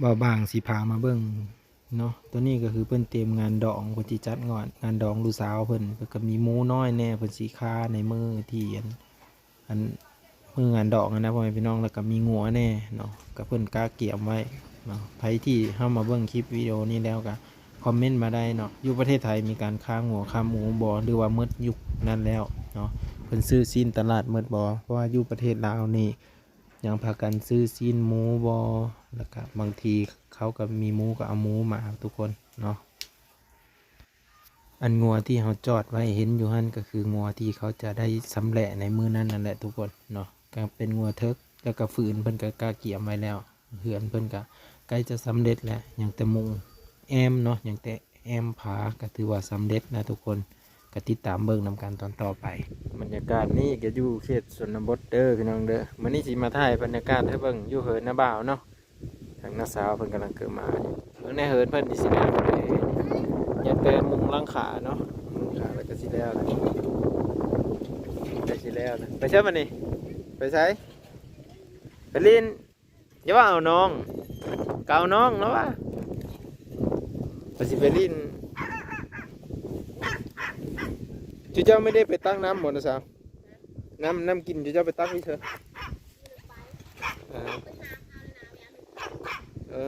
ບ່າວບາງຊິພາມາເບິ່ງເນາະ. ໂຕນີ້ກໍຄືເພິ່ນຕຽມງານດອງ ເພິ່ນຊິຈັດງານ ງານດອງລູກສາວເພິ່ນ. ເພິ່ນກໍມີໝູນ້ອຍແດ່ ເພິ່ນຊິຄາໃນມື້ທີ່ອັນ ອັນ ມື້ງານດອງຫັ້ນນະ ພໍ່ແມ່ພີ່ນ້ອງ. ແລ້ວກໍມີງົວແດ່ເນາະ ກໍເພິ່ນກະກຽມໄວ້ເນາະ. ໃຜທີ່ເຂົ້າມາເບິ່ງຄລິບວິດີໂອນີ້ແລ້ວກໍຄອມເມັນມາໄດ້ເນາະ ຢູ່ປະເທດໄທມີການຄ້າງົວຄ້າໝູບໍ່ ຫຼືວ່າໝົດຍຸກນັ້ນແລ້ວເນາະ? ເພິ່ນຊື້ຊີ້ນຕະຫຼາດໝົດບໍ່? ເພາະວ່າຢູ່ປະເທດລາວນີ້ ຍັງພາກັນຊື້ຊີ້ນໝູບໍ່? ແລ້ວກະບາງທີເຂົາກໍມີໝູກໍເອົາໝູມາທຸກຄົນເນາະ. ອັນງົວທີ່ເຮົາຈອດໄວ້ເຫັນຢູ່ຫັ້ນ ກໍຄືງົວທີ່ເຂົາຈະໄດ້ຊຳແຫຼະໃນມື້ນັ້ນນັ້ນແຫຼະທຸກຄົນເນາະ. ກໍເປັນງົວເຖິກ ແລ້ວກໍຟືນເພິ່ນກໍກະກຽມໄວ້ແລ້ວ. ເຮືອນເພິ່ນກໍໃກ້ຈະສຳເລັດແລ້ວ ຍັງແຕ່ມຸງແອ້ມເນາະ ຍັງແຕ່ ແອ້ມຜາ ກໍຖືວ່າສຳເລັດນະທຸກຄົນ. ກໍຕິດຕາມເບິ່ງນຳກັນຕອນຕໍ່ໄປ. ບັນຍາກາດນີ້ກໍຢູ່ເຂດຊົນນະບົດເດີພີ່ນ້ອງເດີ. ມື້ນີ້ຊິມາຖ່າຍບັນຍາກາດໃຫ້ເບິ່ງຢູ່ເຮືອນນ້າບ່າວເນາະ. ທາງນ້າສາວເພິ່ນກຳລັງເກີດມາຢູ່. ເບິ່ງໃນເຮືອນເພິ່ນນີ້ຊິແລ້ວແລ້ວເດ້. ຍັງແຕ່ມຸງຫຼັງຄາເນາະ ມຸງຫຼັງຄາແລ້ວກໍຊິແລ້ວແລ້ວ ໃກ້ຊິແລ້ວແລ້ວ. ໄປໃສບັດນີ້? ໄປໃສ? ໄປຫຼິ້ນ. ຢ່າວ່າເອົານ້ອງ ກໍເອົານ້ອງແລ້ວວ່າ ໄປ ຊິໄປຫຼິ້ນ. ເຈົ້າ ເຈົ້າບໍ່ໄດ້ໄປຕັກນ້ຳບໍ່ນະສາວ? ນ້ຳ ນ້ຳກິນເຈົ້າໄປຕັກຢູ່ເທີ. ເອີ ເອີ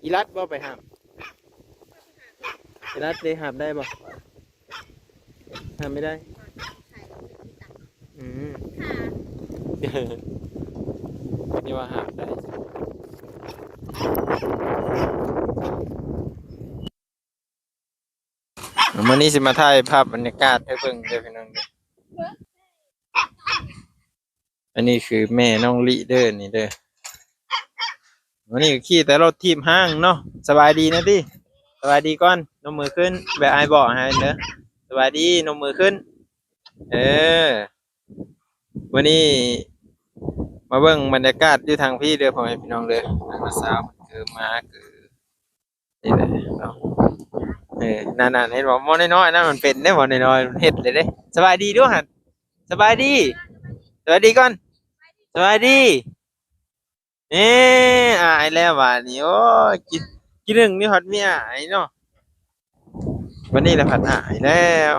ອີລັດບໍ່ໄປຫາບ? ອີລັດເດ້ຫາບໄດ້ບໍ່? ຫາບບໍ່ໄດ້. ອືມ ເພິ່ນວ່າຫາບໄດ້. ມື້ນີ້ຊິມາຖ່າຍພາບບັນຍາກາດໃຫ້ເບິ່ງເດີພີ່ນ້ອງເດີ. ອັນນີ້ຄືແມ່ນ້ອງລິເດີນີ້ເດີ. ວັນນີ້ກໍຂີ່ແຕ່ລົດຖີບຫ້າງເນາະ. ສະບາຍດີແດ່ຕິ ສະບາຍດີກ່ອນ ນົບມືຂຶ້ນ ແບບອ້າຍບອກໃຫ້ເດີ. ສະບາຍດີ ນົບມືຂຶ້ນ. ເອີ ມື້ນີ້ມາເບິ່ງບັນຍາກາດຢູ່ທາງພີ້ເດີ ພໍ່ແມ່ພີ່ນ້ອງເດີ. ທາງນ້າສາວເພິ່ນຄືມາຄື ນີ້ແຫຼະເນາະ. ເອີ ນັ້ນໆ ເຫັນບໍ່ ໝໍນ້ອຍໆ ນັ້ນມັນເປັນເດ້ ໝໍນ້ອຍໆ ມັນເຮັດເລີຍເດ້. ສະບາຍດີດູຫັ້ນ ສະບາຍດີ ສະບາຍດີກ່ອນ ສະບາຍດີ. ເອີ ອາຍແລ້ວບາດນີ້. ໂອ້ຍ ກິນ ກິນໜຶ່ງນີ້ພັດມີອາຍເນາະ ບັດນີ້ລະພັດອາຍແລ້ວ.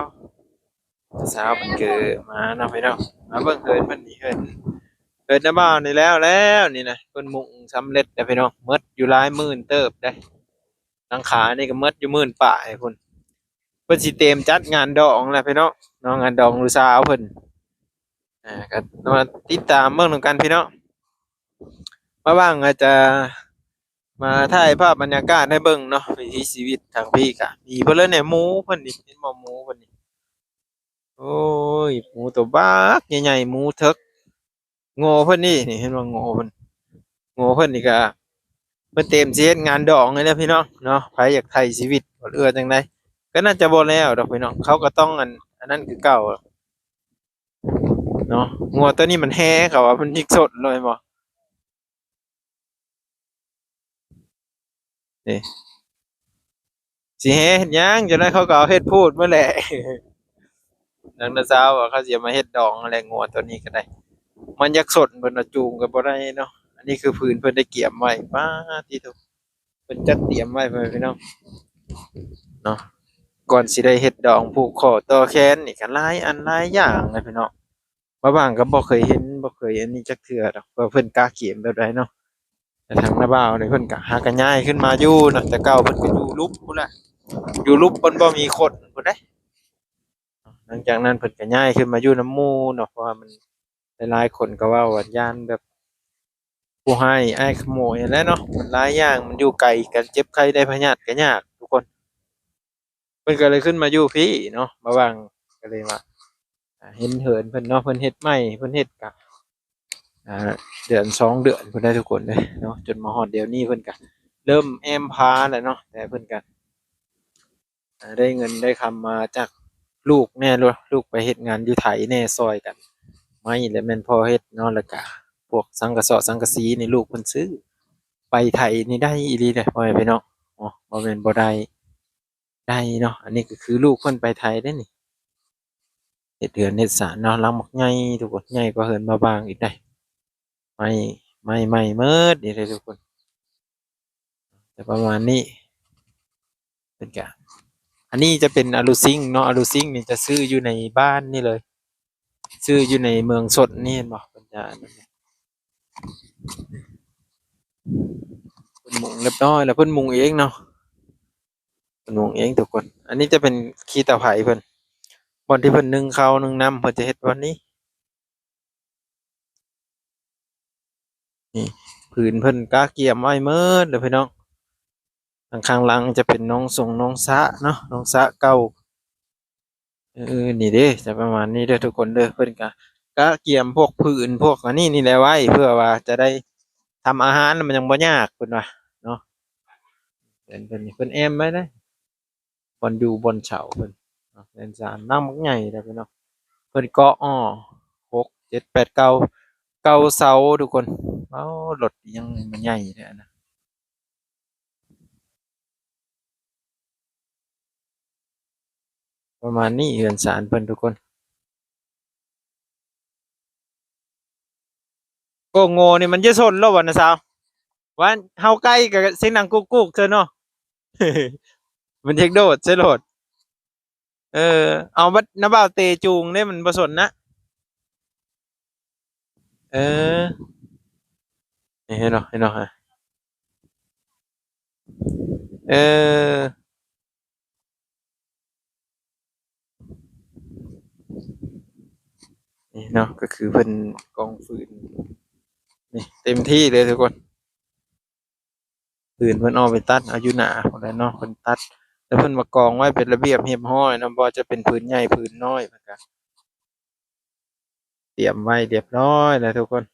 ສາວເພິ່ນກໍມາເນາະພີ່ນ້ອງ ມາເບິ່ງເຮືອນເພິ່ນນີ້ ເຮືອນ ເຮືອນນ້າບ່າວນີ້ແລ້ວແລ້ວນີ້ນະ. ເພິ່ນມຸງສຳເລັດແລ້ວພີ່ນ້ອງ ໝົດຢູ່ຫຼາຍໝື່ນເຕີບເດ້. ຫຼັງຄານີ້ກໍໝົດຢູ່ໝື່ນປາຍພຸ້ນ. ເພິ່ນຊິຕຽມຈັດງານດອງແລ້ວພີ່ນ້ອງເນາະ ງານດອງລູກສາວເພິ່ນ. ອ່າ ກໍມາຕິດຕາມເບິ່ງນຳກັນພີ່ນ້ອງ. ມາຫວ່າງອາດຈະມາຖ່າຍພາບບັນຍາກາດໃຫ້ເບິ່ງເນາະ ວິຖີຊີວິດທາງພີ້ກະມີເພິ່ນເລີຍແດ່. ໝູເພິ່ນນີ້ ເຫັນບໍ່ ໝູເພິ່ນນີ້. ໂອ້ຍ ໝູໂຕບັກໃຫຍ່ໆ ໝູເຖິກ. ງົວເພິ່ນນີ້ ນີ້ເຫັນບໍ່ ງົວເພິ່ນ ງົວເພິ່ນນີ້ກະ ເພິ່ນຕຽມຊິເຮັດງານດອງນີ້ແຫຼະພີ່ນ້ອງເນາະ. ໃຜຢາກໄຖ່ຊີວິດ ຫຼືວ່າຈັ່ງໃດ ກໍໜ້າຈະບໍ່ແລ້ວດອກພີ່ນ້ອງ. ເຂົາກໍຕ້ອງອັນ ອັນນັ້ນຄືເກົ່າເນາະ. ງົວໂຕນີ້ມັນແຮ່ ເຂົາວ່າມັນຍິກສົດເລີຍ ເຫັນບໍ່? ນີ້ ຊິແຮ່ເຮັດຫຍັງ? ຈັ່ງໃດເຂົາກໍເອົາເຮັດພູດໝົດແຫຼະ. ນາງນາສາວວ່າເຂົາຊິເອົາມາເຮັດດອງຫັ້ນແຫຼະ ງົວໂຕນີ້ກໍໄດ້. ມັນຢາກສົນ ເພິ່ນວ່າຈູງກໍບໍ່ໄດ້ເນາະ. ອັນນີ້ຄືພື້ນເພິ່ນໄດ້ກຽມໄວ້. ປາດຕິໂທ ເພິ່ນຈັດຕຽມໄວ້ ພໍ່ແມ່ພີ່ນ້ອງເນາະ. ກ່ອນຊິໄດ້ເຮັດດອງຜູກຂໍ້ຕໍ່ແຂນນີ້ກໍຫຼາຍອັນຫຼາຍຢ່າງເລີຍພີ່ນ້ອງ. ບ່າວບາງກໍບໍ່ເຄີຍເຫັນ ບໍ່ເຄີຍອັນນີ້ຈັກເທື່ອດອກ ວ່າເພິ່ນກະກຽມແບບໃດເນາະ. ແຕ່ທາງນ້າບ່າວນີ້ເພິ່ນກໍຫາກໍຍ້າຍຂຶ້ນມາຢູ່ເນາະ. ແຕ່ເກົ່າເພິ່ນກໍຢູ່ຫຼຸບພຸ້ນແຫຼະ ຢູ່ຫຼຸບເພິ່ນບໍ່ມີຄົນພຸ້ນເດ້. ຫຼັງຈາກນັ້ນເພິ່ນກໍຍ້າຍຂຶ້ນມາຢູ່ນຳໝູ່ເນາະ ເພາະວ່າມັນ ຫຼາຍໆຄົນກໍເວົ້າວ່າຢ້ານແບບຜູ້ຮ້າຍອ້າຍຂະໂມຍຫັ້ນແຫຼະເນາະ. ມັນຫຼາຍຢ່າງ ມັນຢູ່ໄກກັນ ເຈັບໄຂ້ໄດ້ພະຍາດກໍຍາກທຸກຄົນ. ເພິ່ນກໍເລີຍຂຶ້ນມາຢູ່ພີ້ເນາະ. ບ່າວບາງກໍເລີຍວ່າ ອ່າ ເຫັນເຮືອນເພິ່ນເນາະ ເພິ່ນເຮັດໃໝ່ ເພິ່ນເຮັດກະ ອ່າ ເດືອນສອງເດືອນພຸ້ນໄດ໋ທຸກຄົນເອີຍເນາະ. ຈົນມາຮອດດຽວນີ້ເພິ່ນກະເລີ່ມແອ້ມພາແລ້ວເນາະ. ແຕ່ເພິ່ນກະ ອ່າ ໄດ້ເງິນໄດ້ຄຳມາຈາກລູກແດ່ ລູກໄປເຮັດງານຢູ່ໄທແດ່ ຊ່ອຍກັນໄມ້ແຫຼະແມ່ນພໍເຮັດເນາະ. ແລ້ວກະພວກສັງກະສອກສັງກະສີນີ້ ລູກເພິ່ນຊື້ໄປໄທນີ້ໄດ້ອີ່ຫຼີເດ້ ພໍ່ແມ່ພີ່ນ້ອງເນາະ. ບໍ່ແມ່ນບໍ່ໄດ້ ໄດ້ເນາະ. ອັນນີ້ກໍຄືລູກເພິ່ນໄປໄທເດ້ນີ້. ເຮັດເຮືອນເຮັດຊານເນາະ ຫຼັງບັກໃຫຍ່ທຸກຄົນ ໃຫຍ່ກວ່າເຮືອນບ່າວບາງອີກໄດ໋. ໄມ້ ໄມ້ໃໝ່ໝົດນີ້ເດ້ທຸກຄົນ. ປະມານນີ້. ເພິ່ນກະ ອັນນີ້ຈະເປັນອາລູຊິງເນາະ, ອາລູຊິງນີ້ຈະຊື້ຢູ່ໃນບ້ານນີ້ເລີຍ, ຊື້ຢູ່ໃນເມືອງຊົນນີ້ ເຫັນບໍ່? ເພິ່ນຈະ ເພິ່ນມຸງຮຽບຮ້ອຍແລ້ວ, ເພິ່ນມຸງເອງເນາະ, ເພິ່ນມຸງເອງທຸກຄົນ. ອັນນີ້ຈະເປັນຂີ້ຕາໄຜເພິ່ນ, ບ່ອນທີ່ເພິ່ນໜຶ້ງເຂົ້າໜຶ້ງນ້ຳ ເພິ່ນຈະເຮັດບ່ອນນີ້. ນີ້ ພື້ນເພິ່ນກະກຽມໄວ້ໝົດແລ້ວພີ່ນ້ອງ. ທາງຂ້າງຫຼັງຈະເປັນໜອງສົງໜອງສະເນາະ, ໜອງສະເກົ່າ. ເອີ ນີ້ເດ້ ຈະປະມານນີ້ເດີທຸກຄົນເດີ. ເພິ່ນກະກະກຽມພວກພື້ນພວກອັນນີ້ນີ້ແຫຼະໄວ້ ເພື່ອວ່າຈະໄດ້ທຳອາຫານ ມັນຍັງບໍ່ຍາກ ເພິ່ນວ່າເນາະ. ເພິ່ນ ເພິ່ນ ເພິ່ນແອ້ມໄວ້ເດ້. ບ່ອນຢູ່ບ່ອນເຊົ່າເພິ່ນເນາະ, ເຮືອນຊານຫຼັງບັກໃຫຍ່ເດ້ພີ່ນ້ອງ. ເພິ່ນເກາະ ອໍ ຫົກ ເຈັດ ແປດ ເກົ້າ ເກົ້າເສົາທຸກຄົນ. ເອົາ ລົດອີ່ຫຍັງມັນໃຫຍ່ແທ້ນະ. ປະມານນີ້ເຮືອນຊານເພິ່ນທຸກຄົນ. ໂອ້ ໂງ່ນີ້ມັນຈະຊົນໂລດບໍ່ນະສາວ? ວ່າເຮົາໃກ້ກໍສຽງດັງກຸກໆເຊີເນາະ, ມັນຢາກໂດດໃສ່ໂລດ. ເອີ ເອົາບັດນ້າບ່າວເຕຈູງເດ້ ມັນບໍ່ຊົນນະ. ເອີ ນີ້ເຫັນບໍ່ ເຫັນບໍ່? ເອີ ນີ້ເນາະ ກໍຄືເພິ່ນກອງຟືນນີ້ເຕັມທີ່ເລີຍທຸກຄົນ. ຟືນເພິ່ນເອົາໄປຕັດເອົາຢູ່ໜ້າພຸ້ນແຫຼະເນາະ, ເພິ່ນຕັດ ແລ້ວເພິ່ນມາກອງໄວ້ເປັນລະບຽບຮຽບຮ້ອຍເນາະ, ບໍ່ວ່າຈະເປັນຟືນໃຫຍ່ຟືນນ້ອຍ ເພິ່ນກໍຕຽມໄວ້ຮຽບຮ້ອຍແລ້ວທຸກຄົນ.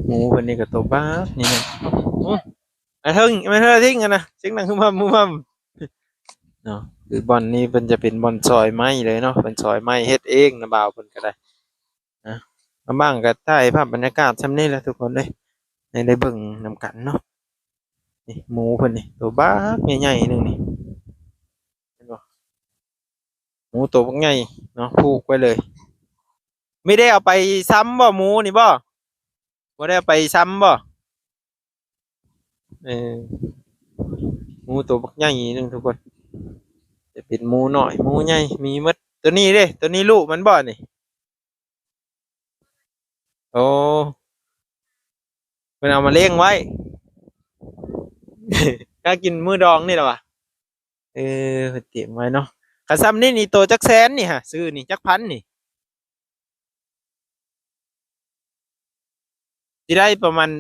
ໝູເພິ່ນນີ້ກໍໂຕບັກໃຫຍ່. ໂອ້ ມາເຖິງ ມາເຖິງ ມາເຖິງຫັ້ນນະ, ສຽງດັງຮຶມຮຳ ຮຶມຮຳເນາະ. ຄືບ່ອນນີ້ເພິ່ນຈະເປັນບ່ອນຊອຍໄມ້ເລີຍເນາະ, ເພິ່ນຊອຍໄມ້ເຮັດເອງນະ, ບ່າວເພິ່ນກໍໄດ້ນະ. ມາບັ້ງກໍຖ່າຍພາບບັນຍາກາດຊ່ຳນີ້ແຫຼະທຸກຄົນເອີຍ, ໃຫ້ໄດ້ເບິ່ງນຳກັນເນາະ. ນີ້ໝູເພິ່ນນີ້ ໂຕບັກໃຫຍ່ໆໜຶ່ງນີ້ ເຫັນບໍ່? ໝູໂຕບັກໃຫຍ່ເນາະ ຜູກໄວ້ເລີຍ. ມີໄດ້ເອົາໄປຊ້ຳບໍ່ ໝູນີ້ບໍ່? ບໍ່ໄດ້ເອົາໄປຊ້ຳບໍ່? ເອີ ໝູໂຕບັກໃຫຍ່ໜຶ່ງທຸກຄົນ, ຈະເປັນໝູນ້ອຍ ໝູໃຫຍ່ ມີໝົດ. ໂຕນີ້ເດ້ ໂຕນີ້ລູກມັນບໍ່ນີ້? ໂອ້ ເພິ່ນເອົາມາລ້ຽງໄວ້ ຖ້າກິນມື້ດອງນີ້ລະຫວາ? ເອີ ເພິ່ນຕຽມໄວ້ເນາະ. ຄັນຊ່ຳນີ້ນີ້ ໂຕຈັກແສນນີ້ຫະ? ຊື້ນີ້ຈັກພັນນີ້? ຊິໄດ້ປະມານ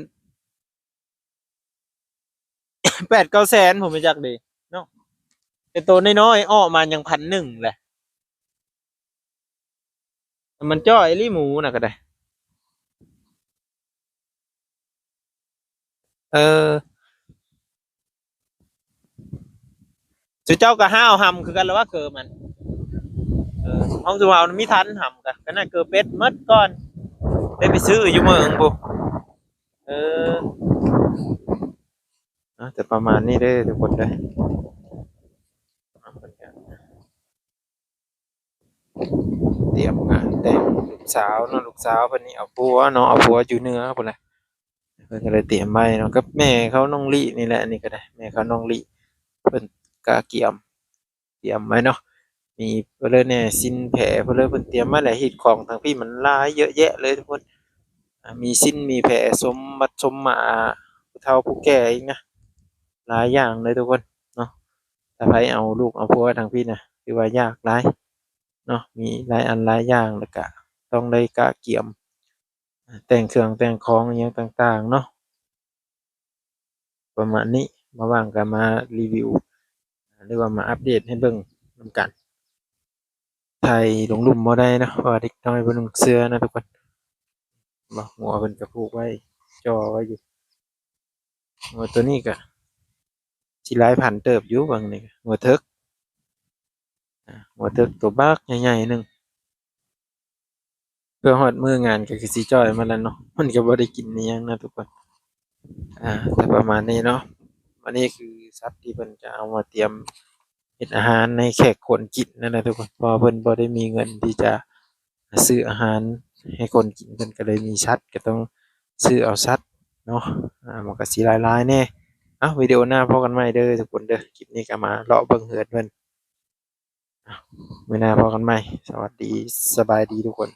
ແປດເກົ້າແສນ ບໍ່ຮູ້ຈັກເດ້ເນາະ, ແຕ່ໂຕນ້ອຍໆອອກມາຍັງພັນໜຶ່ງແຫຼະ. ມັນຈ້ອຍອີ່ຫຼີໝູນະກໍໄດ້. ເອີ ຊຸເຈົ້າກໍຫ້າວຫຳຄືກັນລະວ່າເກີມັນ. ເອີ ຂອງຊຸເຮົາມີທັນຫຳກະ ຂະໜາດເກີເປັດໝົດກ່ອນ ໄດ້ໄປຊື້ຢູ່ເມືອງພຸ້ນ. ເອີ ເນາະ ແຕ່ປະມານນີ້ເດີທຸກຄົນເດີ. ຕຽມງານແຕ່ງລູກສາວເນາະ, ລູກສາວເພິ່ນນີ້ເອົາຜົວເນາະ, ເອົາຜົວຢູ່ເໜືອພຸ້ນແຫຼະ. ເພິ່ນກໍເລີຍຕຽມໄວ້ເນາະ ກັບແມ່ເຂົານ້ອງລີນີ້ແຫຼະ, ອັນນີ້ກໍໄດ້ ແມ່ເຂົານ້ອງລີ ເພິ່ນກະກຽມ ຕຽມໄວ້ເນາະ. ມີເພິ່ນເລີຍແດ່ ສິ້ນແພເພິ່ນເລີຍ ເພິ່ນຕຽມໄວ້ແຫຼະ. ຮີດຂອງທາງພີ້ມັນຫຼາຍເຍອະແຍະເລີຍທຸກຄົນ. ອ່າ ມີສິ້ນ ມີແພ ສົມບັດ ສົມໝາ ຜູ້ເຖົ້າຜູ້ແກ່ອີກນະ, ຫຼາຍຢ່າງເລີຍທຸກຄົນເນາະ. ຖ້າໃຜເອົາລູກເອົາຜົວທາງພີ້ນະ ຖືວ່າຍາກຫຼາຍເນາະ, ມີຫຼາຍອັນຫຼາຍຢ່າງ ແລ້ວກະຕ້ອງໄດ້ກະກຽມ ແຕ່ງເຄື່ອງແຕ່ງຂອງອີ່ຫຍັງຕ່າງໆເນາະ. ປະມານນີ້ ມາວ່າງກໍມາຣີວິວ ຫຼືວ່າມາອັບເດດໃຫ້ເບິ່ງນຳກັນ. ຖ່າຍລົງລຸ່ມບໍ່ໄດ້ເນາະ ເພາະວ່າເດັກນ້ອຍບໍ່ນຸ່ງເສື້ອນະທຸກຄົນ. ບໍ່ ງົວເພິ່ນກໍຜູກໄວ້ ຈ່ອໄວ້ຢູ່. ງົວໂຕນີ້ກໍຊິຫຼາຍພັນເຕີບຢູ່ ເບິ່ງນີ້ ງົວເຖິກ ອ່າ ງົວເຖິກໂຕບັກໃຫຍ່ໆໜຶ່ງ. ເພື່ອຮອດມື້ງານກໍຄືຊິຈ່ອຍມັນແລ້ວເນາະ, ມັນກໍບໍ່ໄດ້ກິນອີ່ຫຍັງນະທຸກຄົນ. ອ່າ ແຕ່ປະມານນີ້ເນາະ. ອັນນີ້ຄືສັດທີ່ເພິ່ນຈະເອົາມາຕຽມເຮັດອາຫານໃຫ້ແຂກຄົນກິນນັ້ນນະທຸກຄົນ, ເພາະວ່າເພິ່ນບໍ່ໄດ້ມີເງິນທີ່ຈະຊື້ອາຫານໃຫ້ຄົນກິນ, ເພິ່ນກໍເລີຍມີສັດ ກໍຕ້ອງຊື້ເອົາສັດ ເນາະ ອ່າ ມັນກໍຊິຫຼາຍໆແດ່. ເອົ້າ ວິດີໂອໜ້າພໍ້ກັນໃໝ່ເດີທຸກຄົນເດີ. ຄລິບນີ້ກໍມາເລາະເບິ່ງເຮືອນເພິ່ນ. ມື້ໜ້າພໍ້ກັນໃໝ່. ສະຫວັດດີ ສະບາຍດີທຸກຄົນ.